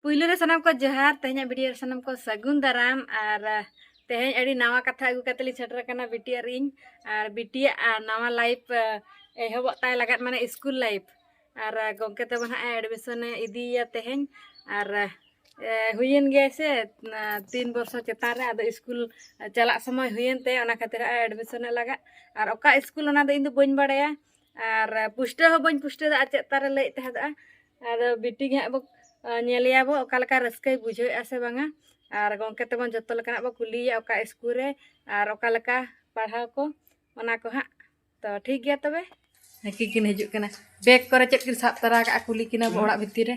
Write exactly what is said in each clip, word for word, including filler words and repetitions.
ᱯᱩᱭᱞᱩ ᱨᱮ ᱥᱟᱱᱟᱢ ᱠᱚ ᱡᱚᱦᱟᱨ, ᱛᱮᱦᱮᱧᱟᱜ ᱵᱷᱤᱰᱤᱭᱳ ᱨᱮ ᱥᱟᱱᱟᱢ ᱠᱚ ᱥᱟᱹᱜᱩᱱ ᱫᱟᱨᱟᱢ᱾ ᱟᱨ ᱛᱮᱦᱮᱧ ᱟᱹᱰᱤ ᱱᱟᱣᱟ ᱠᱟᱛᱷᱟ ᱟᱹᱜᱩ ᱠᱟᱛᱮ ᱞᱤᱧ ᱥᱮᱴᱮᱨ ᱟᱠᱟᱱᱟ, ᱵᱤᱴᱤ ᱟᱨ ᱤᱧ᱾ ᱟᱨ ᱵᱤᱴᱤᱭᱟᱜ ᱟᱨ ᱱᱟᱣᱟ ᱞᱟᱭᱤᱯᱷ ᱮᱦᱚᱵᱚᱜ ᱛᱟᱭ ᱞᱟᱜᱟᱫ, ᱢᱟᱱᱮ ᱥᱠᱩᱞ ᱞᱟᱭᱤᱯᱷ᱾ ᱟᱨ ᱜᱚᱢᱠᱮ ᱛᱟᱵᱚᱱ ᱦᱟᱸᱜ ᱮᱰᱢᱤᱥᱚᱱᱮ ᱤᱫᱤᱭᱮᱭᱟ ᱛᱮᱦᱮᱧ᱾ ᱟᱨ ᱮ, ᱦᱩᱭᱮᱱ ᱜᱮᱭᱟ ᱥᱮ, ᱛᱤᱱ ᱵᱚᱨᱥᱚ ᱪᱮᱛᱟᱱ ᱨᱮ, ᱟᱫᱚ ᱥᱠᱩᱞ ᱪᱟᱞᱟᱜ ᱥᱚᱢᱚᱭ ᱦᱩᱭᱮᱱ ᱛᱟᱭᱟ, ᱚᱱᱟ ᱠᱷᱟᱹᱛᱤᱨ ᱦᱟᱸᱜ ᱮᱰᱢᱤᱥᱚᱱᱮ ᱞᱟᱜᱟᱜ᱾ ᱟᱨ ᱚᱠᱟ ᱥᱠᱩᱞ, ᱚᱱᱟ ᱫᱚ ᱤᱧ ᱫᱚ ᱵᱟᱹᱧ ᱵᱟᱲᱟᱭᱟ᱾ ᱟᱨ ᱯᱩᱥᱴᱟᱹᱣ ᱦᱚᱸ ᱵᱟᱹᱧ ᱯᱩᱥᱴᱟᱹᱣ ᱫᱟ ᱟᱨ ᱪᱮᱫ ᱛᱟᱨᱮ ᱞᱟᱹᱭᱮᱫ ᱛᱟᱦᱮᱸᱫᱼᱟ᱾ ᱟᱫᱚ ᱵᱤᱴᱤ ᱜᱮ ᱦᱟᱸᱜ ᱵᱚ, ᱟ, ᱧᱮᱞᱮᱭᱟ ᱵᱚ ᱚᱠᱟ ᱞᱮᱠᱟ ᱨᱟᱹᱥᱠᱟᱹᱭ ᱵᱩᱡᱷᱟᱹᱣᱮᱫᱼᱟ ᱥᱮ ᱵᱟᱝᱟ᱾ ᱟᱨ ᱜᱚᱢᱠᱮ ᱛᱮᱵᱚᱱ ᱡᱚᱛᱚ ᱞᱮᱠᱟᱱᱟᱜ ᱵᱚ ᱠᱩᱞᱤᱭᱮᱭᱟ, ᱚᱠᱟ ᱥᱠᱩᱞ ᱨᱮ ᱟᱨ ᱚᱠᱟ ᱞᱮᱠᱟ ᱯᱟᱲᱦᱟᱣ ᱠᱚ, ᱚᱱᱟ ᱠᱚ ᱦᱟᱸᱜ᱾ ᱛᱚ ᱴᱷᱤᱠ ᱜᱮᱭᱟ ᱛᱚᱵᱮ, ᱱᱟᱹᱠᱤ ᱠᱤᱱ ᱦᱤᱡᱩᱜ ᱠᱟᱱᱟ᱾ ᱵᱮᱜᱽ ᱠᱚᱨᱮ ᱪᱮᱫ ᱠᱤᱱ ᱥᱟᱵ ᱛᱚᱨᱟ ᱠᱟᱜᱼᱟ, ᱠᱩᱞᱤ ᱠᱤᱱᱟ ᱵᱚ ᱚᱲᱟᱜ ᱵᱷᱤᱛᱤᱨ ᱨᱮ᱾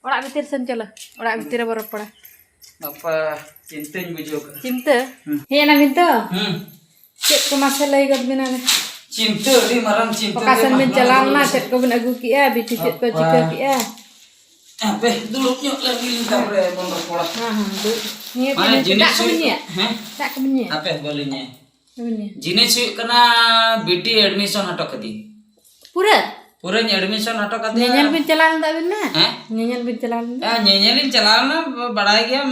ᱚᱲᱟᱜ ᱵᱷᱤᱛᱤᱨ ᱥᱮᱱ ᱪᱚᱞᱚ, ᱚᱲᱟᱜ ᱵᱷᱤᱛᱤᱨ ᱨᱮ ᱵᱚ ᱨᱚᱯᱚᱲᱟ᱾ ᱵᱟᱯᱟ, ᱪᱤᱱᱛᱟᱹᱧ ᱵᱩᱡᱷᱟᱹᱣ ᱠᱟᱜᱼᱟ᱾ ᱪᱤᱱᱛᱟᱹ? ᱦᱩᱸ᱾ ᱦᱮᱡ ᱮᱱᱟ ᱵᱤᱱ ᱛᱚ? ᱦᱩᱸ᱾ ᱪᱮᱫ ᱠᱚ ᱢᱟᱥᱮ ᱞᱟᱹᱭ ᱜᱚᱫ ᱵᱤᱱᱟ ᱞᱮ? ᱪᱤᱱᱛᱟᱹ, ᱟᱹᱰᱤ ᱢᱟᱨᱟᱝ ᱪᱤᱱᱛᱟᱹ ᱚᱠᱟ ᱨᱮ ᱥᱮᱱ ᱵᱤᱱ ᱢᱮᱱᱟᱜ ᱪᱟᱞᱟᱣ ᱞᱤᱧᱟ᱾ ᱞᱮᱱᱟ? ᱪᱮᱫ ᱠᱚᱵᱤᱱ ᱟᱹᱜᱩ ᱠᱮᱜᱼᱟ? ᱵᱤᱴᱤ ᱪᱮᱫ ᱠᱚ ᱵᱟᱯᱟ᱾ ᱪᱤᱠᱟᱹ ᱠᱮᱜᱼᱟ? ᱦᱟᱯᱮ, ᱫᱩᱲᱩᱵ ᱧᱚᱜ ᱞᱮᱱ ᱜᱮᱞᱤᱧ, ᱛᱟᱯᱚᱨᱮ ᱵᱚᱱ ᱨᱚᱯᱚᱲᱟ᱾ ᱦᱮᱸ, ᱦᱮᱸ, ᱫᱩᱲᱩᱵ᱾ ᱱᱤᱭᱟᱹ ᱢᱟᱱᱮ ᱛᱤᱱᱟᱹᱜ ᱡᱤᱱᱤᱥ ᱫᱟᱜ ᱠᱚᱵᱤᱱ ᱦᱩᱭᱩᱜ-, ᱧᱩᱭᱟ? ᱦᱮᱸ? ᱫᱟᱜ ᱠᱚᱵᱤᱱ ᱧᱩᱭᱟ? ᱦᱟᱯᱮ, ᱵᱟᱹᱞᱤᱧ ᱧᱩᱭᱟ᱾ ᱠᱚᱵᱤᱱ ᱧᱩᱭᱟ? ᱡᱤᱱᱤᱥ ᱦᱩᱭᱩᱜ ᱠᱟᱱᱟ, ᱵᱤᱴᱤ ᱮᱰᱢᱤᱥᱚᱱ ᱦᱚᱴᱚ ᱠᱟᱫᱤᱧ᱾ ᱯᱩᱨᱟᱹ? ᱯᱩᱨᱟᱹᱧ ᱮᱰᱢᱤᱥᱚᱱ ᱦᱚᱴᱚ ᱠᱟᱫᱮᱭᱟ᱾ ᱧᱮᱧᱮᱞ ᱵᱤᱱ ᱪᱟᱞᱟᱣ ᱞᱮᱱᱟ ᱟᱹᱵᱤᱱ ᱢᱟ? ᱦᱮᱸ? ᱧᱮᱧᱮᱞ ᱵᱤᱱ ᱪᱟᱞᱟᱣ ᱞᱮᱱᱟ? ᱦᱮᱸ, ᱧᱮᱧᱮᱞᱤᱧ ᱪᱟᱞᱟᱣ ᱞᱮᱱᱟ᱾ ᱵᱟᱲᱟᱭ ᱜᱮᱭᱟᱢ,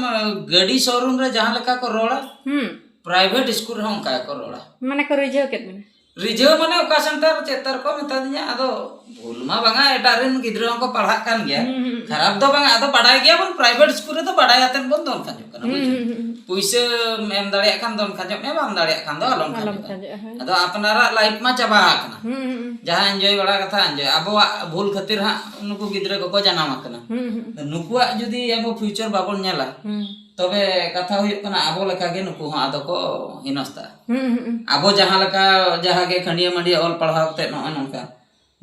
ᱜᱟᱹᱰᱤ ᱥᱳᱨᱩᱢ ᱨᱮ ᱡᱟᱦᱟᱸ ᱞᱮᱠᱟ ᱠᱚ ᱨᱚᱲᱟ, ᱦᱩᱸ᱾ ᱯᱨᱟᱭᱵᱷᱮᱴ ᱥᱠᱩᱞ ᱨᱮᱦᱚᱸ ᱚᱱᱠᱟ ᱜᱮᱠᱚ ᱨᱚᱲᱟ᱾ ᱢᱟᱱᱮ ᱠᱚ ᱨᱤᱡᱷᱟᱹᱣ ᱠᱮᱫ ᱵᱤᱱᱟ? ᱨᱤᱡᱷᱟᱹᱣ ᱢᱟᱱᱮ ᱚᱠᱟ ᱥᱮᱱᱴᱟᱨ ᱪᱮᱫ ᱛᱟᱨ ᱠᱚ ᱢᱮᱛᱟ ᱫᱤᱧᱟ, ᱟᱫᱚ ᱵᱷᱩᱞ ᱢᱟ ᱵᱟᱝᱟ, ᱮᱴᱟᱜ ᱨᱮᱱ ᱜᱤᱫᱽᱨᱟᱹ ᱦᱚᱸᱠᱚ ᱯᱟᱲᱦᱟᱜ ᱠᱟᱱ ᱜᱮᱭᱟ᱾ ᱦᱩᱸ, ᱦᱩᱸ, ᱦᱩᱸ᱾ ᱠᱷᱟᱨᱟᱯ ᱫᱚ ᱵᱟᱝᱟ, ᱟᱫᱚ ᱵᱟᱰᱟᱭ ᱜᱮᱭᱟᱵᱚᱱ, ᱯᱨᱟᱭᱵᱷᱮᱴ ᱥᱠᱩᱞ ᱨᱮᱫᱚ ᱵᱟᱰᱟᱭ ᱟᱛᱮᱫ ᱵᱚᱱ ᱫᱚᱱ ᱠᱷᱟᱸᱡᱚᱜ ᱠᱟᱱᱟ, ᱦᱩᱸ, ᱵᱩᱡᱷᱟᱹᱣ? ᱦᱩᱸ, ᱦᱩᱸ, ᱦᱩᱸ᱾ ᱯᱩᱭᱥᱟᱹᱢ ᱮᱢ ᱫᱟᱲᱮᱭᱟᱜ ᱠᱷᱟᱱ ᱫᱚᱱ ᱠᱷᱟᱸᱡᱚᱜ ᱢᱮ, ᱵᱟᱢ ᱫᱟᱲᱮᱭᱟᱜ ᱠᱷᱟᱱ ᱫᱚ ᱟᱞᱚᱢ ᱟᱞᱚᱢ ᱠᱷᱟᱸᱡᱚᱜᱼᱟ᱾ ᱠᱷᱟᱸᱡᱚᱜᱼᱟ, ᱦᱮᱸ᱾ ᱟᱫᱚ ᱟᱯᱱᱟᱨᱟᱜ ᱞᱟᱭᱤᱯᱷ ᱢᱟ ᱪᱟᱵᱟ ᱟᱠᱟᱱᱟ᱾ ᱦᱩᱸ, ᱦᱩᱸ, ᱦᱩᱸ᱾ ᱡᱟᱦᱟᱸ ᱮᱱᱡᱚᱭ ᱵᱟᱲᱟ ᱠᱟᱛᱷᱟ ᱮᱱᱡᱚᱭ, ᱟᱵᱚᱣᱟᱜ ᱵᱷᱩᱞ ᱠᱷᱟᱹᱛᱤᱨ ᱦᱟᱸᱜ ᱱᱩᱠᱩ ᱜᱤᱫᱽᱨᱟᱹ ᱠᱚᱠᱚ ᱡᱟᱱᱟᱢ ᱟᱠᱟᱱᱟ᱾ ᱦᱩᱸ, ᱦᱩᱸ᱾ ᱱᱩᱠᱩᱣᱟᱜ ᱡᱩᱫᱤ ᱟᱵᱚ ᱯᱷᱤᱭᱩᱪᱟᱨ ᱵᱟᱵᱚᱱ ᱧᱮᱞᱟ, ᱦᱩᱸ᱾ ᱛᱚᱵᱮ ᱠᱟᱛᱷᱟ ᱦᱩᱭᱩᱜ ᱠᱟᱱᱟ, ᱟᱵᱚ ᱞᱮᱠᱟᱜᱮ ᱱᱩᱠᱩ ᱦᱚᱸ ᱟᱫᱚ ᱠᱚ ᱦᱤᱱᱚᱥᱛᱟᱜᱼᱟ᱾ ᱦᱩᱸ, ᱦᱩᱸ, ᱦᱩᱸ᱾ ᱟᱵᱚ ᱡᱟᱦᱟᱸ ᱞᱮᱠᱟ, ᱡᱟᱦᱟᱸ ᱜᱮ ᱠᱷᱟᱹᱱᱰᱤᱭᱟᱹ ᱢᱟᱹᱱᱰᱤᱭᱟᱹ ᱚᱞ ᱯᱟᱲᱦᱟᱣ ᱠᱟᱛᱮ ᱱᱚᱜᱼᱚᱭ ᱱᱚᱝᱠᱟ,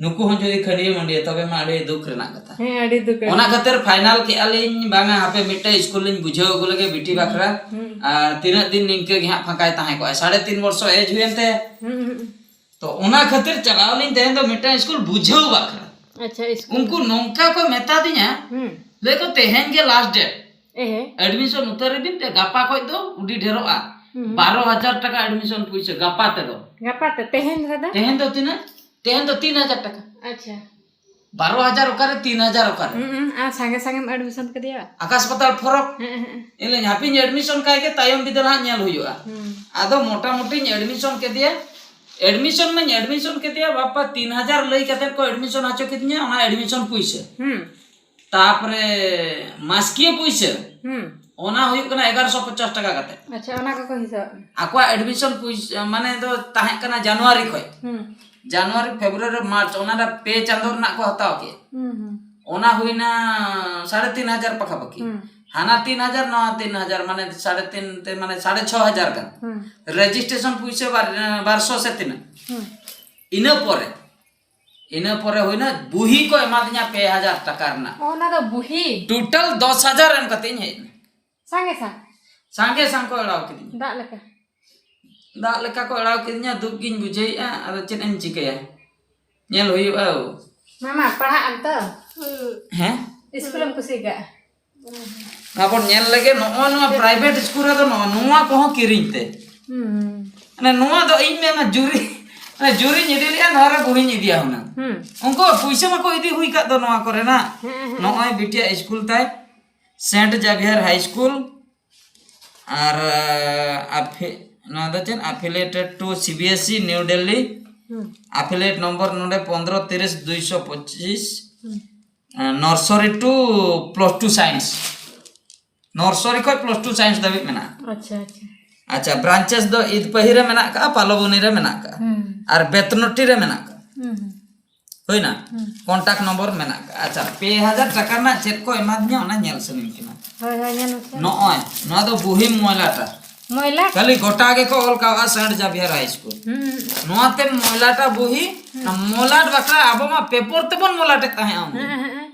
ᱱᱩᱠᱩ ᱦᱚᱸ ᱡᱩᱫᱤ ᱠᱷᱟᱹᱱᱰᱤᱭᱟᱹ ᱢᱟᱹᱱᱰᱤᱭᱟᱹ, ᱛᱚᱵᱮ ᱢᱟ ᱟᱹᱰᱤ ᱫᱩᱠ ᱨᱮᱱᱟᱜ ᱠᱟᱛᱷᱟ᱾ ᱦᱮᱸ, ᱟᱹᱰᱤ ᱫᱩᱠ ᱚᱱᱟ ᱨᱮᱱᱟᱜ᱾ ᱠᱷᱟᱹᱛᱤᱨ ᱯᱷᱟᱭᱱᱟᱞ ᱠᱮᱜᱼᱟ ᱞᱤᱧ, ᱵᱟᱝᱟ, ᱦᱟᱯᱮ ᱢᱤᱫᱴᱮᱡ ᱥᱠᱩᱞ ᱞᱤᱧ ᱵᱩᱡᱷᱟᱹᱣ ᱟᱹᱜᱩ ᱞᱮᱜᱮ ᱵᱤᱴᱤ ᱦᱩᱸ, ᱵᱟᱠᱷᱨᱟ᱾ ᱦᱩᱸ᱾ ᱟᱨ ᱛᱤᱱᱟᱹᱜ ᱫᱤᱱ ᱱᱤᱝᱠᱟᱹ ᱜᱮ ᱦᱟᱸᱜ ᱯᱷᱟᱸᱠᱟᱭ ᱛᱟᱦᱮᱸ ᱠᱚᱜᱼᱟ, ᱥᱟᱲᱮ ᱛᱤᱱ ᱵᱚᱨᱥᱚ ᱮᱡᱽ ᱦᱩᱭᱮᱱ ᱛᱟᱭᱟ᱾ ᱦᱩᱸ, ᱦᱩᱸ, ᱦᱩᱸ᱾ ᱛᱚ ᱚᱱᱟ ᱠᱷᱟᱹᱛᱤᱨ ᱪᱟᱞᱟᱣ ᱞᱤᱧ ᱛᱮᱦᱮᱧ ᱫᱚ ᱢᱤᱫᱴᱟᱝ ᱥᱠᱩᱞ ᱵᱩᱡᱷᱟᱹᱣ ᱵᱟᱠᱷᱨᱟ᱾ ᱟᱪᱪᱷᱟ, ᱥᱠᱩᱞ᱾ ᱩᱱᱠᱩ ᱱᱚᱝᱠᱟ ᱠᱚ ᱢᱮᱛᱟ ᱫᱤᱧᱟ, ᱦᱩᱸ᱾ ᱞᱟᱹᱭ ᱠᱚ, "ᱛᱮᱦᱮᱧ ᱜᱮ ᱞᱟᱥᱴ ᱰᱮᱴ᱾ ᱮᱦᱮ᱾ ᱮᱰᱢᱤᱥᱚᱱ ᱩᱛᱟᱹᱨ ᱨᱮᱵᱤᱱ, ᱛᱮ ᱜᱟᱯᱟ ᱠᱷᱚᱡ ᱫᱚ ᱩᱰᱤ ᱰᱷᱮᱨᱚᱜᱼᱟ᱾ ᱦᱩᱸ᱾ ᱵᱟᱨᱚ ᱦᱟᱡᱟᱨ ᱴᱟᱠᱟ ᱮᱰᱢᱤᱥᱚᱱ ᱯᱩᱭᱥᱟᱹ ᱜᱟᱯᱟ ᱛᱮᱫᱚ᱾" ᱜᱟᱯᱟ ᱛᱮ, ᱛᱮᱦᱮᱧ ᱨᱮᱫᱚ? ᱛᱮᱦᱮᱧ ᱫᱚ ᱛᱤᱱᱟᱹᱜ? ᱛᱮᱦᱮᱧ ᱫᱚ ᱛᱤᱱ ᱦᱟᱡᱟᱨ ᱴᱟᱠᱟ᱾ ᱟᱪᱪᱷᱟ᱾ ᱵᱟᱨᱚ ᱦᱟᱡᱟᱨ ᱚᱠᱟᱨᱮ, ᱛᱤᱱ ᱦᱟᱡᱟᱨ ᱚᱠᱟᱨᱮ? ᱦᱩᱸ, ᱦᱩᱸ, ᱟᱨ ᱥᱟᱸᱜᱮ ᱥᱟᱸᱜᱮᱢ admission ᱠᱮᱫᱮᱭᱟ᱾ ᱟᱠᱟᱥ ᱯᱟᱛᱟᱞ ᱯᱷᱚᱨᱚᱠ᱾ ᱦᱮᱸ, ᱦᱮᱸ, ᱦᱮᱸ᱾ ᱤᱧ ᱞᱟᱹᱭᱟᱹᱧ, ᱦᱟᱯᱮᱧ admission ᱠᱟᱭ ᱜᱮ, ᱛᱟᱭᱚᱢ ᱵᱤᱫᱟᱹᱞ ᱦᱟᱸᱜ ᱧᱮᱞ ᱦᱩᱭᱩᱜᱼᱟ᱾ ᱦᱩᱸ᱾ ᱟᱫᱚ ᱢᱚᱴᱟᱢᱩᱴᱤᱧ admission ᱠᱮᱫᱮᱭᱟ᱾ Admission ᱢᱟᱧ admission ᱠᱮᱫᱮᱭᱟ, ᱵᱟᱯᱟ, ᱛᱤᱱ ᱦᱟᱡᱟᱨ ᱞᱟᱹᱭ ᱠᱟᱛᱮ ᱠᱚ admission ᱦᱚᱪᱚ ᱠᱤᱫᱤᱧᱟ, ᱚᱱᱟ admission ᱯᱩᱭᱥᱟᱹ᱾ ᱦᱩᱸ᱾ ᱛᱟᱯᱚᱨᱮ ᱢᱟᱥᱠᱤᱭᱟᱹ ᱯᱩᱭᱥᱟᱹ, ᱦᱩᱸ᱾ ᱚᱱᱟ ᱦᱩᱭᱩᱜ ᱠᱟᱱᱟ ᱮᱜᱟᱨᱚᱥᱚ ᱯᱚᱪᱟᱥ ᱴᱟᱠᱟ ᱠᱟᱛᱮ᱾ ᱟᱪᱪᱷᱟ, ᱚᱱᱟ ᱠᱚᱠᱚ ᱦᱤᱥᱟᱹᱵ᱾ ᱟᱠᱚᱣᱟᱜ admission ᱯᱩᱭᱥᱟᱹ, ᱢᱟᱱᱮ, ᱫᱚ ᱛᱟᱦᱮᱸ ᱠᱟᱱᱟ ᱡᱟᱱᱩᱣᱟᱨᱤ ᱠᱷᱚᱡ᱾ ᱦᱩᱸ᱾ ᱡᱟᱱᱩᱣᱟᱨᱤ, ᱯᱷᱮᱵᱽᱨᱩᱣᱟᱨᱤ, ᱢᱟᱨᱪ, ᱚᱱᱟ ᱨᱮ ᱯᱮ ᱪᱟᱸᱫᱚ ᱨᱮᱱᱟᱜ ᱠᱚ ᱦᱟᱛᱟᱣ ᱠᱮᱫ᱾ ᱦᱩᱸ, ᱦᱩᱸ᱾ ᱚᱱᱟ ᱦᱩᱭᱱᱟ ᱥᱟᱲᱮ ᱛᱤᱱ ᱦᱟᱡᱟᱨ ᱯᱟᱠᱟᱯᱟᱠᱤ᱾ ᱦᱩᱸ᱾ ᱦᱟᱱᱟ ᱛᱤᱱ ᱦᱟᱡᱟᱨ, ᱱᱚᱣᱟ ᱛᱤᱱ ᱦᱟᱡᱟᱨ, ᱢᱟᱱᱮ, ᱥᱟᱲᱮ ᱛᱤᱱ ᱛᱮ, ᱢᱟᱱᱮ, ᱥᱟᱲᱮ ᱪᱷᱚ ᱦᱟᱡᱟᱨ ᱜᱟᱱ᱾ ᱦᱩᱸ᱾ Registration ᱯᱩᱭᱥᱟᱹ ᱵᱟᱨ, ᱵᱟᱨᱥᱚ ᱥᱮ ᱛᱤᱱᱟᱹᱜ᱾ ᱦᱩᱸ᱾ ᱤᱱᱟᱹ ᱯᱚᱨᱮ, ᱤᱱᱟᱹ ᱯᱚᱨᱮ ᱦᱩᱭᱱᱟ, ᱵᱩᱦᱤ ᱠᱚ ᱮᱢᱟᱫᱤᱧᱟ ᱯᱮ ᱦᱟᱡᱟᱨ ᱴᱟᱠᱟ ᱨᱮᱱᱟᱜ᱾ ᱚ, ᱚᱱᱟ ᱫᱚ ᱵᱩᱦᱤ? Total ᱫᱚᱥ ᱦᱟᱡᱟᱨ ᱮᱢ ᱠᱟᱛᱮ ᱤᱧ ᱦᱮᱡ ᱮᱱᱟ᱾ ᱥᱟᱸᱜᱮ ᱥᱟᱸᱜ? ᱥᱟᱸᱜᱮ ᱥᱟᱸᱜ ᱠᱚ ᱮᱲᱟᱣ ᱠᱤᱫᱤᱧᱟ᱾ ᱫᱟᱜ ᱞᱮᱠᱟ? ᱫᱟᱜ ᱞᱮᱠᱟ ᱠᱚ ᱮᱲᱟᱣ ᱠᱤᱫᱤᱧᱟ, ᱫᱩᱠ ᱜᱤᱧ ᱵᱩᱡᱷᱟᱹᱣᱮᱫᱼᱟ, ᱟᱫᱚ ᱪᱮᱫ ᱮᱢ ᱪᱤᱠᱟᱹᱭᱟ? ᱧᱮᱞ ᱦᱩᱭᱩᱜᱼᱟ᱾ ᱢᱟᱢᱟ, ᱯᱟᱲᱦᱟᱜ ᱟᱢ ᱛᱚ? ᱦᱮᱸ? ᱤᱥᱠᱩᱞᱮᱢ ᱠᱩᱥᱤᱭᱟᱜᱼᱟ? ᱟᱵᱚᱱ ᱧᱮᱞ ᱞᱮᱜᱮ, ᱱᱚᱜᱼᱚᱭ ᱱᱚᱣᱟ private ᱤᱥᱠᱩᱞ ᱨᱮᱫᱚ ᱱᱚᱣᱟ, ᱱᱚᱣᱟ ᱠᱚᱦᱚᱸ ᱠᱤᱨᱤᱧ ᱛᱮ᱾ ᱦᱩᱸ᱾ ᱢᱟᱱᱮ, ᱱᱚᱣᱟ ᱫᱚ ᱤᱧ ᱢᱮᱱᱟ ᱡᱩᱨᱤ, ᱢᱟᱱᱮ, ᱡᱩᱨᱤᱧ ᱤᱫᱤ ᱞᱮᱜᱼᱟ, ᱱᱚᱣᱟ ᱨᱮ ᱵᱩᱦᱤᱧ ᱤᱫᱤᱭᱟ ᱦᱩᱱᱟᱹᱝ᱾ ᱦᱩᱸ᱾ ᱩᱱᱠᱩ ᱯᱩᱭᱥᱟᱹ ᱢᱟᱠᱚ ᱤᱫᱤ ᱦᱩᱭ ᱠᱟᱜ ᱫᱚ ᱱᱚᱣᱟ ᱠᱚᱨᱮᱱᱟᱜ᱾ ᱦᱮᱸ, ᱦᱮᱸ᱾ ᱱᱚᱜᱼᱚᱭ ᱵᱤᱴᱤᱭᱟᱜ ᱤᱥᱠᱩᱞ ᱛᱟᱭ, Saint Xavier High School, ᱟᱨ, ᱟᱯᱷᱤ-, ᱱᱚᱣᱟ ᱫᱚ ᱪᱮᱫ? Affiliated to C B S E New Delhi, ᱦᱩᱸ᱾ Affiliate number ᱱᱚᱰᱮ ᱯᱚᱱᱫᱽᱨᱚ ᱛᱤᱨᱤᱥ ᱫᱩᱭᱥᱚ ᱯᱚᱸᱪᱤᱥ, ᱦᱩᱸ᱾ ᱟᱸ, nursery to plus two science᱾ Nursery ᱠᱷᱚᱡ plus two science ᱫᱷᱟᱹᱵᱤᱡ ᱢᱮᱱᱟᱜᱼᱟ᱾ ᱟᱪᱪᱷᱟ, ᱟᱪᱪᱷᱟ᱾ ᱟᱪᱪᱷᱟ, branches ᱫᱚ ᱤᱫᱯᱟᱹᱦᱤ ᱨᱮ ᱢᱮᱱᱟᱜ ᱠᱟᱜᱼᱟ, ᱯᱟᱞᱚᱵᱚᱱᱤ ᱨᱮ ᱢᱮᱱᱟᱜ ᱠᱟᱜᱼᱟ, ᱦᱩᱸ᱾ ᱟᱨ ᱵᱮᱛᱱᱚᱴᱤ ᱨᱮ ᱢᱮᱱᱟᱜ ᱠᱟᱜᱼᱟ᱾ ᱦᱩᱸ, ᱦᱩᱸ᱾ ᱦᱩᱭᱱᱟ? ᱦᱩᱸ᱾ Contact number ᱢᱮᱱᱟᱜ ᱠᱟᱜᱼᱟ᱾ ᱟᱪᱪᱷᱟ, ᱯᱮ ᱦᱟᱡᱟᱨ ᱴᱟᱠᱟ ᱨᱮᱱᱟᱜ ᱪᱮᱫ ᱠᱚ ᱮᱢᱟᱫᱤᱧᱟ, ᱚᱱᱟ ᱧᱮᱞ ᱥᱟᱱᱟᱧ ᱠᱟᱱᱟ᱾ ᱦᱳᱭ, ᱦᱳᱭ, ᱧᱮᱞ ᱢᱮᱥᱮ᱾ ᱱᱚᱜᱼᱚᱭ, ᱱᱚᱣᱟ ᱫᱚ ᱵᱩᱦᱤ ᱢᱚᱭᱞᱟᱴᱟ᱾ ᱢᱚᱭᱞᱟᱴ? ᱠᱷᱟᱹᱞᱤ ᱜᱚᱴᱟ ᱜᱮᱠᱚ ᱚᱞ ᱠᱟᱜᱼᱟ Saint Xavier High School᱾ ᱦᱩᱸ᱾ ᱱᱚᱣᱟᱛᱮ ᱢᱚᱭᱞᱟᱴᱟ ᱵᱩᱦᱤ, ᱦᱩᱸ᱾ ᱚᱱᱟ ᱢᱚᱭᱞᱟᱴ ᱵᱟᱠᱷᱨᱟ ᱟᱵᱚ ᱢᱟ paper ᱛᱮᱵᱚᱱ ᱢᱚᱭᱞᱟᱴᱮᱫ ᱛᱟᱦᱮᱸᱜᱼᱟ ᱩᱱᱫᱤᱱ᱾ ᱦᱮᱸ, ᱦᱮᱸ, ᱦᱮᱸ᱾